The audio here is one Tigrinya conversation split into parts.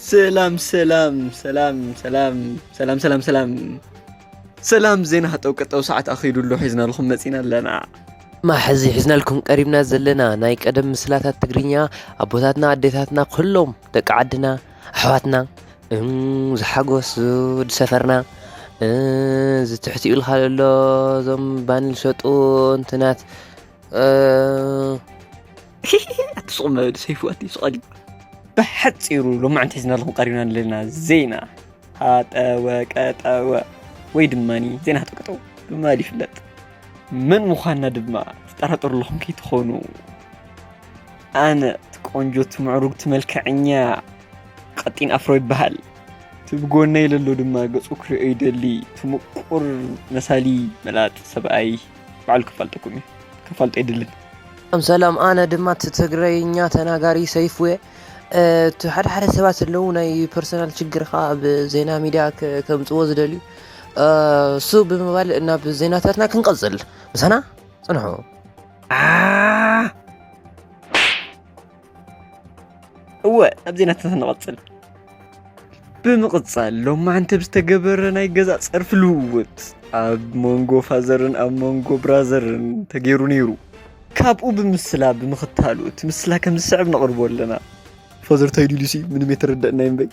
ሰላም ሰላም ሰላም ሰላም ሰላም ሰላም ሰላም ሰላም። ዜና ሃጠው ቀጠው ሰዓት ኣኺዱ ኣሎ፣ ሒዝናልኩም መጺና ኣለና። ማ ሕዚ ሒዝናልኩም ቀሪብና ዘለና ናይ ቀደም ምስላታት ትግርኛ፣ ኣቦታትና ኣዴታትና ኩሎም ደቂ ዓድና ኣሕዋትና፣ እም፣ ዝሓጎስ ዝወዲ ሰፈርና፣ እ፣ ዝትሕት ይብልካ ዘሎ፣ እዞም ባኒ ዝሸጡ እንትናት፣ እ፣ ኣትስቑም መበል ሰይፉ ኣቲ ስቐዲ። ብሓጺሩ ሎማዕንቲ ሒዝናልኩም ቀሪብና ኣለና ዜና ሃጠወ ቀጠወ ወይ ድማ ዜና ሃጠወ ቀጠወ ብምባል ይፍለጥ። መን ምዃንና ድማ ትጠራጠሩ ኣለኹም ከይትኾኑ። ኣነ እቲ ቆንጆ፣ እቲ ምዕሩግ፣ እቲ መልክዐኛ ቀጢን ኣፍሮ ይበሃል። እቲ ብጎነይ ለሎ ድማ ገጹ ክርእዮ ይደሊ። እቲ ምቁር መሳሊ መላጥ ሰብኣይ ባዕሉ ከፋልጠኩም እዩ። ከፋልጦ ኣይደልን። ሰላም ሰላም፣ ኣነ ድማ እቲ ትግረኛ ተናጋሪ ሰይፉ እየ። እ፣ እቲ ሓደ ሓደ ሰባት ኣለዉ ናይ ፐርሰናል ችግርኻ ኣብ ዜና ሚድያ ከ-፣ ከምጽዎ ዝደልዩ። እ፣ እሱ ብምባል ናብ ዜናታትና ክንቀጽል። ምሳና ጽንሑ። ኣ! እወ፣ ናብ ዜናታት ንቐጽል። ብምቕጻል፣ ሎማዕንቲ ብዝተገበረ ናይ ገዛ ጸርፊ ልውውጥ፣ ኣብ መንጎ ፋዘርን ኣብ መንጎ ብራዘርን ተገይሩ ነይሩ። ካብኡ ብምስላ ብምኽታሉ፣ እቲ ምስላ ከም ዝስዕብ ነቕርቦ ኣለና። ፋዘር ታይ ድልዩሲ ምንም የተረዳእና እምበይ።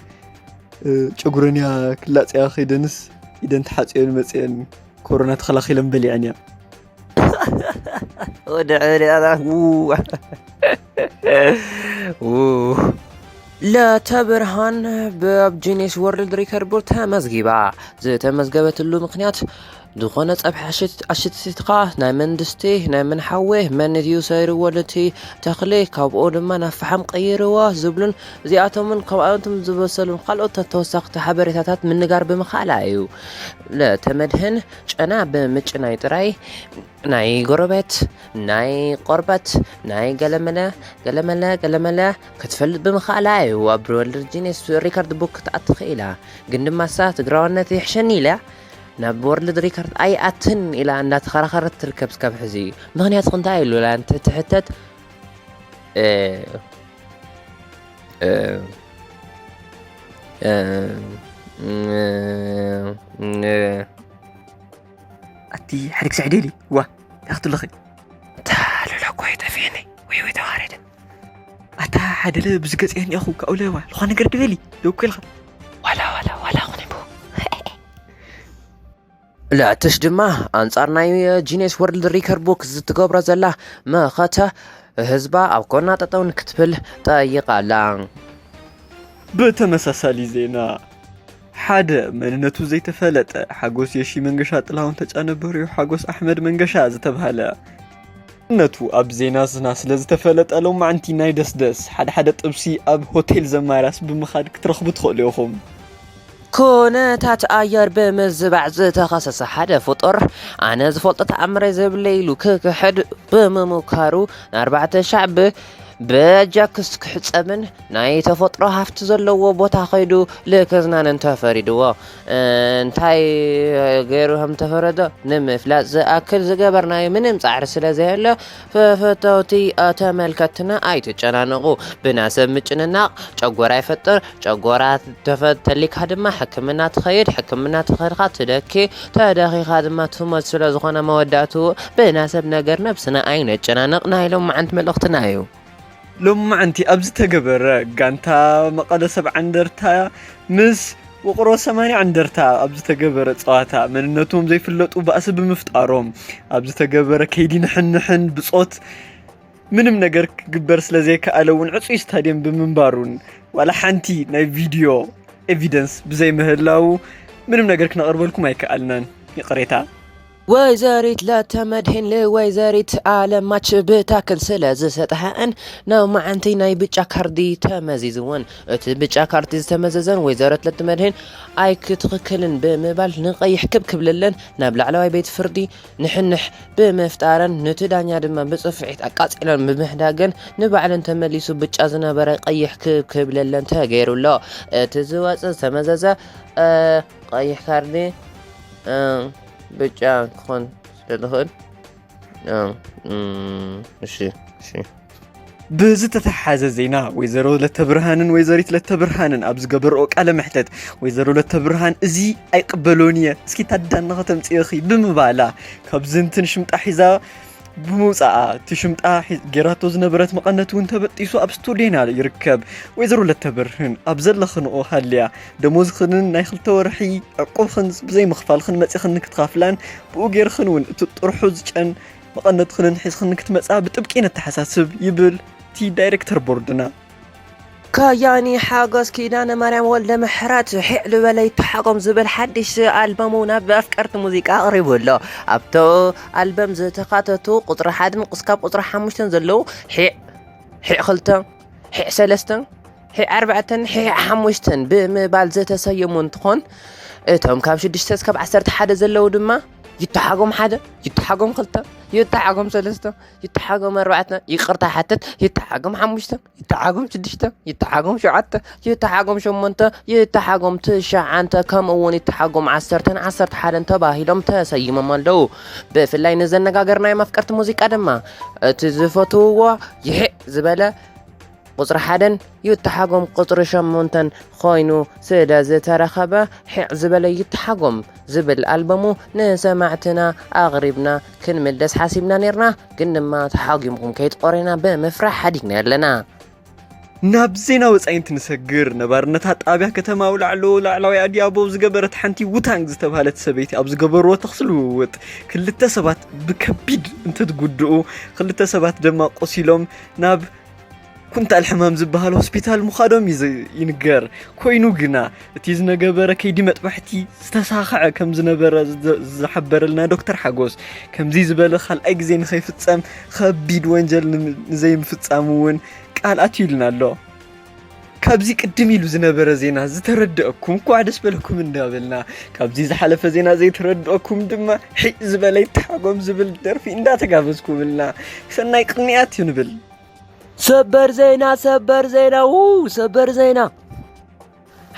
እ፣ ጨጉረን እያ ክላጽያ ከይደንስ፣ ኢደን ተሓጽዮን መጽየን ኮሮና ተኸላኺለን በሊዐን እያ። ወደ ዕብሪያታ፣ ው። ው። ለተብርሃን ብ-፣ ኣብ ጂኔስ ወርልድ ሪከርድ ቡክ ተመዝጊባ። ዝተመዝገበትሉ ምኽንያት፣ ዝኾነ ጸብሒ ኣሽት-፣ ኣሽትትካ፣ ናይ መን ድስቲ፣ ናይ መን ሓዊ፣ መን ድዩ ሰይርዎ ነቲ ተኽሊ፣ ካብኡ ድማ ናብ ፈሓም ቀይርዎ ዝብሉን እዚኣቶምን ከምኣቶም ዝበሰሉን ካልኦት ተወሳኽቲ ሓበሬታታት ምንጋር ብምኽኣላ እዩ። ለተመድህን ጨና ብምጭናይ ጥራይ ናይ ጎረቤት፣ ናይ ቆርበት፣ ናይ ገለመለ፣ ገለመለ፣ ገለመለ ክትፈልጥ ብምኽኣላ እዩ ኣብ ወርልድ ጂኔስ ሪከርድ ቡክ ክትኣቱ ክኢላ። ግን ድማ እሳ ትግራዋነት ይሕሸኒ ኢላ ናብ ወርልድ ሪከርድ ኣይኣትን ኢላ እንዳተኸራኸረት ትርከብ እስካብ ሕዚ። ምኽንያትኺ እንታይ ኢሉ ኢላ እንትትሕተት፣ እ፣ እ፣ እ፣ እ፣ ኣቲ ሓደ ክሳዕ ደሊ፣ ዋ፣ እንታይ ክትብለኺ? ኣታ ሉላ እኮ የጠፍኤኒ። ወይ ወይ ተዋረደ። ኣታ ሓደለ ብዝገጽ እኒኣኹ፣ ካብኡ ለዋ፣ ዝኾነ ነገር ድበሊ፣ ደው እኮ ኢልኻ። ዋላ፣ ዋላ፣ ዋላ ኹን ይቦ። ለትሽ ድማ ኣንጻር ናይ ጂኔስ ወርልድ ሪከርድ ቡክ ዝትገብሮ ዘላ መኸተ ህዝባ ኣብ ኮና ጠጠው ንክትብል ጠይቓ ኣላ። ብተመሳሳሊ ዜና፣ ሓደ መንነቱ ዘይተፈለጠ ሓጎስ የሺ መንገሻ ጥላሁን ተጫነ በሪሁ ሓጎስ ኣሕመድ መንገሻ ዝተብሃለ መንነቱ ኣብ ዜናትና ስለ ዝተፈለጠ ሎማዕንቲ ናይ ደስደስ ሓደ ሓደ ጥብሲ ኣብ ሆቴል ዘማርያስ ብምኻድ ክትረኽቡ ትኽእሉ ኢኹም። ኩነታት ኣየር ብምዝባዕ ዝተኸሰሰ ሓደ ፍጡር፣ ኣነ ዝፈልጦ ተኣምር የብለይ ኢሉ ክክሕድ ብምምካሩ፣ ንኣርባዕተ ሻዕ ብ-፣ በጃክስ ክሕጸብን ናይ ተፈጥሮ ሃፍቲ ዘለዎ ቦታ ከይዱ ልክዝናንን ተፈሪድዎ። እንታይ ገይሩ ከም ተፈረዶ ንምፍላጥ ዝኣክል ዝገበርናዮ ምንም ጻዕሪ ስለ ዘየሎ፣ ፈፈተውቲ ተመልከትና ኣይትጨናነቑ። ብናሰብ ምጭንናቕ ጨጎራ ይፈጥር። ጨጎራ ተፈ-፣ ተሊካ ድማ ሕክምና ትኸይድ። ሕክምና ትኸድካ ትደኪ። ተደኺኻ ድማ ትሞት። ስለ ዝኾነ መወዳእትኡ ብናሰብ ነገር ነብስና ኣይነጨናነቕ ናይ ሎማዓንቲ መልእኽትና እዩ። ሎማዓንቲ ኣብ ዝተገበረ ጋንታ መቐለ ሰብዓ እንደርታ ምስ ውቕሮ ሰማንያ እንደርታ ኣብ ዝተገበረ ጸዋታ መንነቶም ዘይፍለጡ ባእሲ ብምፍጣሮም ኣብ ዝተገበረ ከይዲ ንሕንሕን ብጾት ምንም ነገር ክግበር ስለ ዘይከኣለ እውን ዕጹይ ስታድየም ብምንባሩን ዋላ ሓንቲ ናይ ቪድዮ ኤቪደንስ ብዘይምህላዉ ምንም ነገር ክነቕርበልኩም ኣይከኣልናን። ይቕሬታ። ወይዘሪት ለተመድህን ንወይዘሪት ኣለማች ብታክል ስለ ዝሰጥሐእን፣ ናብ መዓንቲ ናይ ብጫ ካርዲ ተመዚዝወን። እቲ ብጫ ካርዲ ዝተመዘዘን ወይዘሪት ለተመድህን ኣይክትኽክልን ብምባል ንቐይሕ ክብ ክብልለን ናብ ላዕለዋይ ቤት ፍርዲ ንሕንሕ ብምፍጣረን፣ ነቲ ዳኛ ድማ ብጽፍዒት ኣቃጺለን ብምህዳገን፣ ንባዕለን ተመሊሱ ብጫ ዝነበረ ቀይሕ ክብ ክብለለን ተገይሩ ኣሎ። እቲ ዝወጽእ ዝተመዘዘ ቀይሕ ካርዲ ብጫ ክኾን ስለ ዝኽእል፣ እሺ፣ እሺ። ብዝተተሓሓዘ ዜና፣ ወይዘሮ ለተብርሃንን ወይዘሪት ለተብርሃንን ኣብ ዝገበርኦ ቃለ መሕተት፣ ወይዘሮ ለተብርሃን፣ "እዚ ኣይቅበሎን እየ፣ እስኪ ታዳና ከተምፅእኺ?" ብምባላ፣ ካብ ዝንትን ሽምጣ ሒዛ ብምውፃኣ፣ እቲ ሽምጣ ጌራቶ ዝነበረት መቐነት እውን ተበጢሱ ኣብ ስቱዴና ይርከብ። ወይዘሮ ለተብርህን፣ ኣብ ዘለኽንኦ ሃልያ፣ ደሞዝኽንን ናይ ክልተ ወርሒ ዕቁብኽን ብዘይምኽፋልኽን መፂኽን ክትኻፍላን፣ ብኡ ጌርኽን እውን እቲ ጥርሑ ዝጨን መቐነትኽንን ሒዝኽን ክትመፃ ብጥብቂ ነተሓሳስብ፣ ይብል እቲ ዳይሬክተር ቦርድና። ከያኒ ሓጎስ ኪዳነ ማርያም ወልደ ምሕረት ሒዕ ዝበለ ይተሓጎም ዝብል ሓድሽ ኣልበሙ ናብ ኣፍቀርቲ ሙዚቃ ኣቕሪቡ ኣሎ። ኣብቶ ኣልበም ዝተኻተቱ ቁፅሪ ሓድን እስካብ ቁፅሪ ሓሙሽተን ዘለዉ ሒዕ፣ ሒዕ ክልተ፣ ሒዕ ሰለስተ፣ ሒዕ ኣርባዕተን ሒዕ ሓሙሽተን ብምባል ዝተሰየሙ እንትኾን፣ እቶም ካብ ሽዱሽተ እስካብ ዓሰርተ ሓደ ዘለዉ ድማ ይተሓጎም ሓደ፣ ይተሓጎም ክልተ፣ ይተሓጎም ሰለስተ፣ ይተሓጎም ኣርባዕተ፣ ይቕርታ ሓትት፣ ይተሓጎም ሓሙሽተ፣ ይተሓጎም ሽዱሽተ፣ ይተሓጎም ሸውዓተ፣ ይተሓጎም ሸሞንተ፣ ይተሓጎም ትሽዓተ፣ ከምኡ እውን ይተሓጎም ዓሰርተን ዓሰርተ ሓደን ተባሂሎም ተሰይሞም ኣለዉ። ብፍላይ ንዘነጋገር ናይ መፍቀርቲ ሙዚቃ ድማ እቲ ዝፈትውዎ ይሕዕ ዝበለ ቁፅሪ ሓደን ይተሓጎም ቁፅሪ ሸሞንተን ኮይኑ ስለ ዝተረኸበ፣ ሒዕ ዝበለ ይተሓጎም ዝብል ኣልበሙ ንሰማዕትና ኣቕሪብና ክንምለስ ሓሲብና ነርና። ግን ድማ ተሓጒምኩም ከይትቆሬና ብምፍራሕ ሓዲግና ኣለና። ናብ ዜና ወጻኢ እንትንሰግር፣ ነባርነታ ጣብያ ከተማ ኣውላዕሎ ላዕላዊ ኣዲያቦ ዝገበረት ሓንቲ ውታንግ ዝተባህለት ሰበይቲ ኣብ ዝገበርዎ ተኽሲ ልውውጥ ክልተ ሰባት ብከቢድ እንትትጉድኡ፣ ክልተ ሰባት ድማ ቆሲሎም ናብ ኩንታል ሕማም ዝበሃል ሆስፒታል ምዃዶም እዩ ዝ-፣ ይንገር። ኮይኑ ግና፣ እቲ ዝነገበረ ከይዲ መጥባሕቲ ዝተሳኸዐ ከም ዝነበረ ዝ-፣ ዝሓበረልና ዶክተር ሓጎስ፣ ከምዚ ዝበለ ካልኣይ ግዜ ንኸይፍጸም፣ ከቢድ ወንጀል ንም-፣ ንዘይምፍጻም እውን ቃል ኣትዩልና ኣሎ። ካብዚ ቅድም ኢሉ ዝነበረ ዜና ዝተረደአኩም፣ እንኳዕ ደስ በለኩም እንዳበልና፣ ካብዚ ዝሓለፈ ዜና ዘይተረደአኩም ድማ፣ ሒዕ ዝበለ ይተሓጎም ዝብል ደርፊ እንዳተጋበዝኩምልና፣ ሰናይ ቅንያት እዩ ንብል። ሰበር ዜና፣ ሰበር ዜና፣ ው፣ ሰበር ዜና።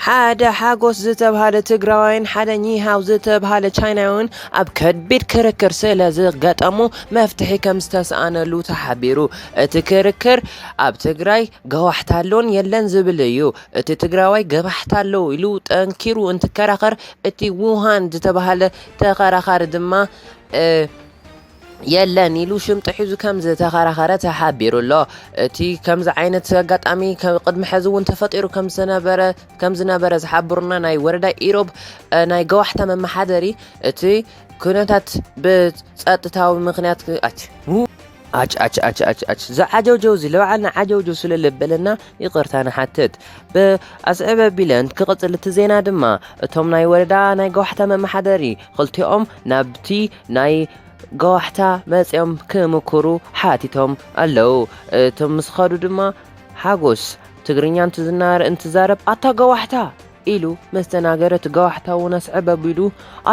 ሓደ ሓጎስ ዝተብሃለ ትግራዋይን ሓደ ኒሃው ዝተብሃለ ቻይናውን ኣብ ከቢድ ክርክር ስለ ዝገጠሙ፣ መፍትሒ ከም ዝተሰኣነሉ ተሓቢሩ። እቲ ክርክር ኣብ ትግራይ ገዋሕታ ኣሎን የለን ዝብል እዩ። እቲ ትግራዋይ ገባሕታ ኣለዉ ኢሉ ጠንኪሩ እንትከራኸር፣ እቲ ውሃን ዝተባሃለ ተኸራኻሪ ድማ፣ እ፣ የለን ኢሉ ሽምጡ ሒዙ ከም ዝተኸራኸረ ተሓቢሩ ኣሎ። እቲ ከምዚ ዓይነት ኣጋጣሚ ከ-፣ ቅድሚ ሕዚ እውን ተፈጢሩ ከም ዝነበረ፣ ከም ዝነበረ ዝሓብሩና ናይ ወረዳ ኢሮብ፣ እ፣ ናይ ገዋሕታ መመሓደሪ፣ እቲ ኩነታት ብጸጥታዊ ምኽንያት ክ-፣ ኣች፣ ው-፣ ኣች፣ ኣች፣ ኣች፣ ኣች፣ ኣች፣ ዝዓጀውጀው እዚ ልባዓልና ዓጀውጀው ስለ ለበለና ይቕርታ ንሓትት። ብኣስዕብ ኣቢለን ክቕጽል እቲ ዜና ድማ፣ እቶም ናይ ወረዳ ናይ ገዋሕታ መመሓደሪ ክልቲኦም ናብቲ ናይ ገዋሕታ መጺኦም ክምክሩ ሓቲቶም ኣለዉ። እቶም ምስ ኸዱ ድማ ሓጎስ ትግርኛ እንትዝናረ-፣ እንትዛረብ፣ "ኣታ ገዋሕታ!" ኢሉ ምስ ተናገረ፣ እቲ ገዋሕታ እውን ኣስዕብ ኣቢሉ፣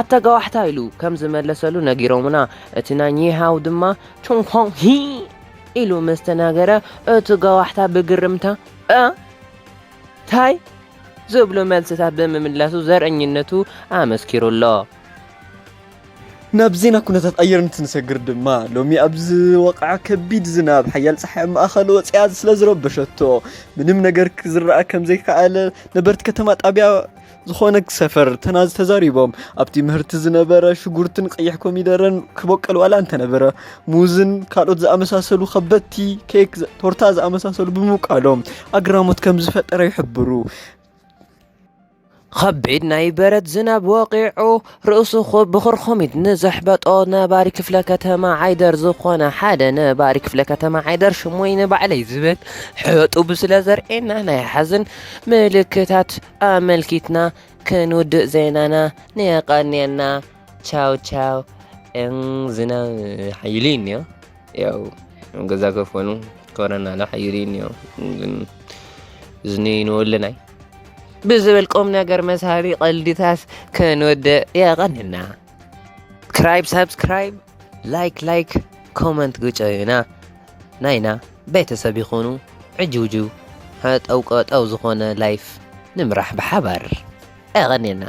"ኣታ ገዋሕታ!" ኢሉ ከም ዝመለሰሉ ነጊሮምና። እቲ ናይ ኒሃው ድማ፣ "ቹንኮን ሂ!" ኢሉ ምስ ተናገረ፣ እቲ ገዋሕታ ብግርምታ፣ "እ? ታይ?" ዝብሉ መልስታት ብምምላሱ ዘርእኝነቱ ኣመስኪሩ ኣሎ። ናብ ዜና ኩነታት ኣየር እንትንሰግር ድማ፣ ሎሚ ኣብ ዝወቕዐ ከቢድ ዝናብ፣ ሓያል ጸሓይ ኣብ ማእኸል ወጽያ ስለ ዝረበሸቶ፣ ምንም ነገር ክዝረኣ ከም ዘይከኣለ ነበርቲ ከተማ ጣብያ ዝኾነ ሰፈር ተናዝ ተዛሪቦም። ኣብቲ ምህርቲ ዝነበረ ሽጉርትን ቀይሕ ኮሚደረን ክበቅል ዋላ እንተነበረ፣ ሙዝን ካልኦት ዝኣመሳሰሉ ከበድቲ ኬክ፣ ቶርታ ዝኣመሳሰሉ ብምብቃሎም ኣግራሞት ከም ዝፈጠረ ይሕብሩ። ከቢድ ናይ በረድ ዝናብ ወቒዑ፣ ርእሱ ኹ-፣ ብኹርኹሚት ንዘሕበጦ ነባሪ ክፍለ ከተማ ዓይደር ዝኾነ ሓደ ነባሪ ክፍለ ከተማ ዓይደር፣ ሽሙይ ንባዕለይ ዝብል ሕጡብ ስለ ዘርእየና፣ ናይ ሓዘን ምልክታት ኣመልኪትና ክንውድእ ዜናና። ንየቐንየልና። ቻው ቻው። ጤን ዝናብ ሓይሉ እዩ እኒኦ። ያው ገዛ ከፈኑ ኮረና ዶ ሓይሉ እዩ እኒኦ። ግን ዝኒ ንወልናይ ብዝብል ቁም ነገር መሳሊ ቀልድታት ከንወድእ የቐንና። ስክራይብ፣ ሳብስክራይብ፣ ላይክ፣ ላይክ፣ ኮመንት ግጨዩና። ናይና ቤተሰብ ይኹኑ። ዕጅውጅው ሃጠው ቀጠው ዝኾነ ላይፍ ንምራሕ ብሓባር። የቐንየና።